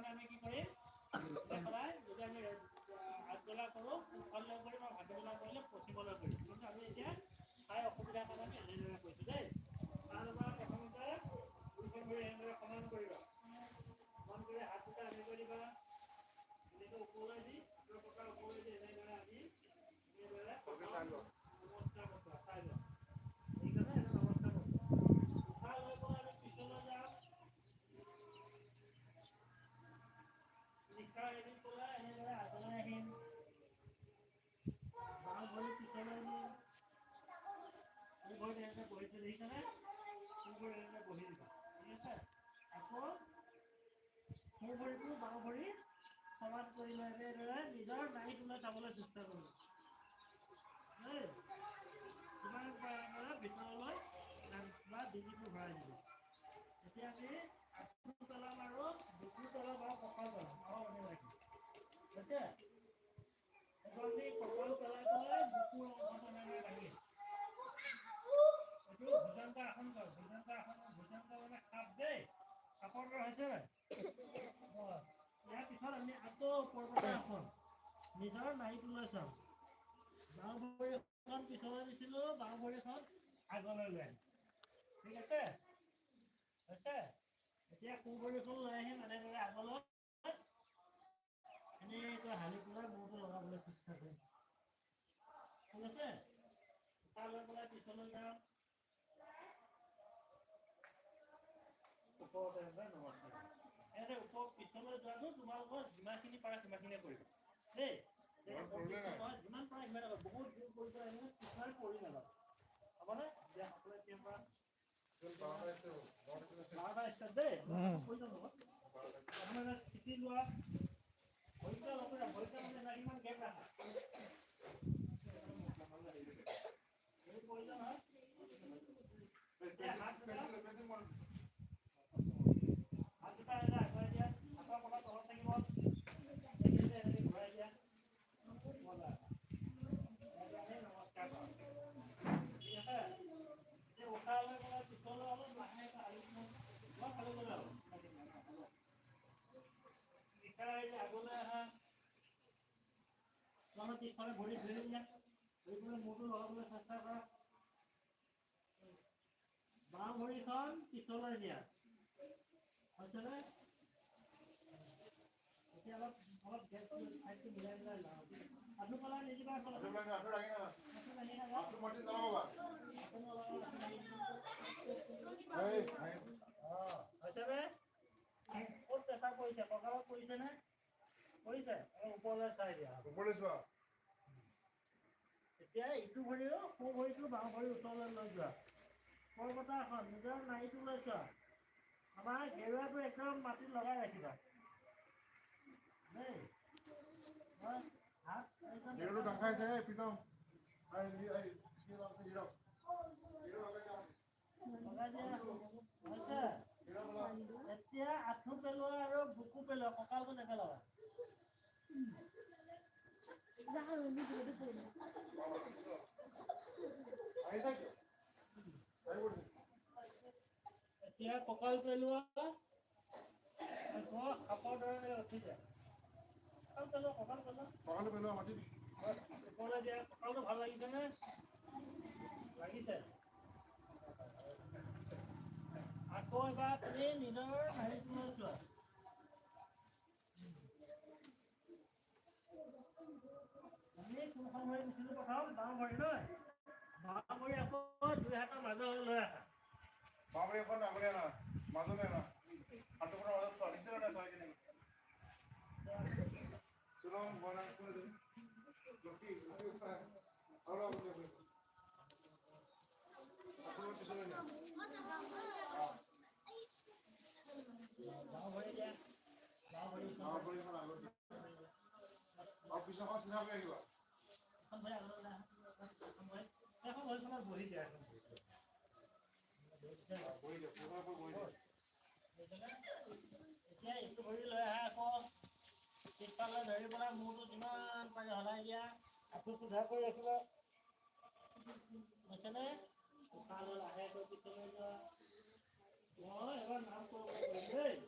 কাৰণে আমি কি কৰিম? সদায় যদি আমি আগবেলা কৰোঁ, সোঁফালে কৰিম আৰু ভাটিবেলা কৰিলে পশ্চিমলৈ কৰিম। কিন্তু আমি এতিয়া ঠাই অসুবিধাৰ কাৰণে আমি এনেদৰে কৰিছোঁ দেই। তাৰ পৰা প্ৰথমতে দুইখন ভৰি এনেদৰে সমান কৰিবা। সমান কৰি হাত দুটা এনেকৈ দিবা, এনেকৈ ওপৰলৈ দি, হাতৰ পকাৰ ওপৰলৈ দি এনেদৰে আমি এনেদৰে নমস্কাৰ মুদ্ৰা, চাই লোৱা। ঠিক আছে, এইটো নমস্কাৰ মুদ্ৰা। উশাহ লৈ পেলাই আমি পিছলৈ যাম। নিশাহ এৰি পেলাই এনেদৰে আগলৈ আহিম। বাওঁ ভৰি পিছলৈ নিম। সোঁ ভৰিত এনেদৰে বহিছে, দেখিছেনে? সোঁ ভৰিত এনেদৰে বহি দিবা, ঠিক আছে? আকৌ সোঁ ভৰিটো বাওঁ ভৰি সমান কৰি লৈ এনেদৰে নিজৰ নাড়ীটোলৈ চাবলৈ চেষ্টা কৰিবা দেই। যিমান পাৰা এনেদৰে ভিতৰলৈ বা ডিঙিটো ভৰাই দিবা। এতিয়া আমি আঁঠু পেলাম আৰু বুকু পেলাম আৰু কঁকাল পেলাম আৰু এনেকৈ ৰাখিম। হৈছে? এইটো আমি কঁকাল পেলাই পেলাই বুকুৰ অংশটো এনেদৰে দাঙিম। এইটো ভুজংগ আসন কয়। ভুজংগ আসন, ভুজংগ মানে সাপ দেই। সাপৰ দৰে হৈছে নাই? ইয়াৰ পিছত আমি আকৌ পৰ্বত আসন, নিজৰ নাড়ীটোলৈ চাম। বাওঁ ভৰিখন পিছলৈ দিছিলোঁ, বাওঁ ভৰিখন আগলৈ লৈ আহিম। ঠিক আছে, হৈছে? এতিয়া সোঁ ভৰিখন লৈ আহিম এনেদৰে আগলৈ, এনেকৈ হালি পেলাই মূৰটো লগাবলৈ চেষ্টা কৰিম। ঠিক আছে? উশাহ লৈ পেলাই পিছলৈ যাম। ওপৰতে এনেদৰে নমস্কাৰ। এনেদৰে ওপৰ পিছলৈ যোৱাটো তোমালোকৰ যিমানখিনি পাৰা সিমানখিনিয়ে কৰিবা দেই। যিমান পাৰা সিমানে, বহুত জোৰ কৰি পেলাই এনেকৈ পিছুৱাই পৰি নাযাবা, হ'বনে? দিয়া, সকলোৱে এতিয়া পৰা 12টা ষ্টেপ দেই, কৰি যাম লগত। প্ৰথমে স্থিতি লোৱা। ভৰিটা নকৰা, ভৰিটা মানে ইমান গেপ ৰাখা যদি প্ৰয়োজন হয়। হাত দুটা এনেকৈ আগুৱাই দিয়া, হাতৰ কলা তলত থাকিব। এনেকৈ ঘূৰাই দিয়া, মজা। নমস্কাৰ কৰা, ঠিক আছে? এতিয়া উশাহ লৈ পেলাই পিছলৈ অলপ লাহেকৈ অলপ হালি গ'লে হ'ব। নিশাহ এৰি আগলৈ আহা। তোমালোকে পিছফালে ভৰি ধৰি দিয়া, ধৰি পেলাই মূৰটো লগাবলৈ চেষ্টা কৰা। বাওঁ ভৰিখন পিছলৈ দিয়া, হৈছেনে? এতিয়া অলপ অলপ গেপ ঠাইটো মিলাই মিলাই লোৱা। আঁঠু পেলাই নিদিবা। আঁঠু দাঙি থাকা, আঁঠু নলগাবা, আঁঠু দাঙি। হৈছেনে? ক'ত প্ৰেছাৰ পৰিছে? কঁকালত পৰিছেনে? পৰিছে? অলপ ওপৰলৈ চাই দিয়া। ওপৰলৈ চোৱা। এতিয়া ইটো ভৰিও, সোঁ ভৰিটো বাওঁ ভৰিৰ ওচৰলৈ লৈ যোৱা। পৰ্বতা এখন, নিজৰ নাড়ীটো লৈ চোৱা। আমাৰ গেৰুৱাটো একদম মাটিত লগাই ৰাখিবা দেই। হাত একদম গেৰুৱাটো দেখাইছে প্ৰীতম। লগাই দিয়া, হৈছে? এতিয়া আঁঠু পেলোৱা আৰু বুকু পেলোৱা, কঁকালটো নেপেলাবা। এতিয়া কঁকাল পেলোৱা, আকৌ সাপৰ দৰে উঠি যায়। কঁকাল পেলোৱা, কঁকাল পেলোৱা। কঁকালটো পেলোৱা মাটিত। ওপৰলৈ দিয়া। কঁকালটো ভাল লাগিছেনে? লাগিছে? আকৌ এবাৰ তুমি নিজৰ নাড়ীটোলৈ চোৱা। আমি কোনখন ভৰি দিছিলোঁ প্ৰথম? বাওঁ ভৰি নহয়? বাওঁ ভৰি আকৌ দুই হাতৰ মাজলৈ লৈ আহা। বাওঁ ভৰি এখন আগলৈ আনা, মাজলৈ আনা। হাতখনৰ মাজত থোৱা, দেখিছা নাই? থোৱা কেনেকৈ? চলো, বনা কোনে লক্ষী লক্ষী আৰু আগলৈ আপোনাৰ পিছলৈ নিয়া। বাওঁ ভৰি দিয়া, বাওঁ ভৰি। বাওঁ ভৰিখন আগত দিয়া আৰু পিছখন চিধা কৰি ৰাখিবা। এখন ভৰি আগলৈ লৈ আহা। এখন ভৰি, এখন ভৰিখনত বহি দিয়া। এখন ভৰি বহি দিয়া, পুনৰ বহি দিয়া। এতিয়া এইটো ভৰি লৈ আহা। আকৌ পিছফালে ধৰি পেলাই মূৰটো যিমান পাৰি সলাই দিয়া। আঁঠু চিধা কৰি ৰাখিবা, হৈছেনে? উশাহ লৈ লাহেকৈ পিছলৈ যোৱা। মই এবাৰ নাম কৰিব কৰিম দেই।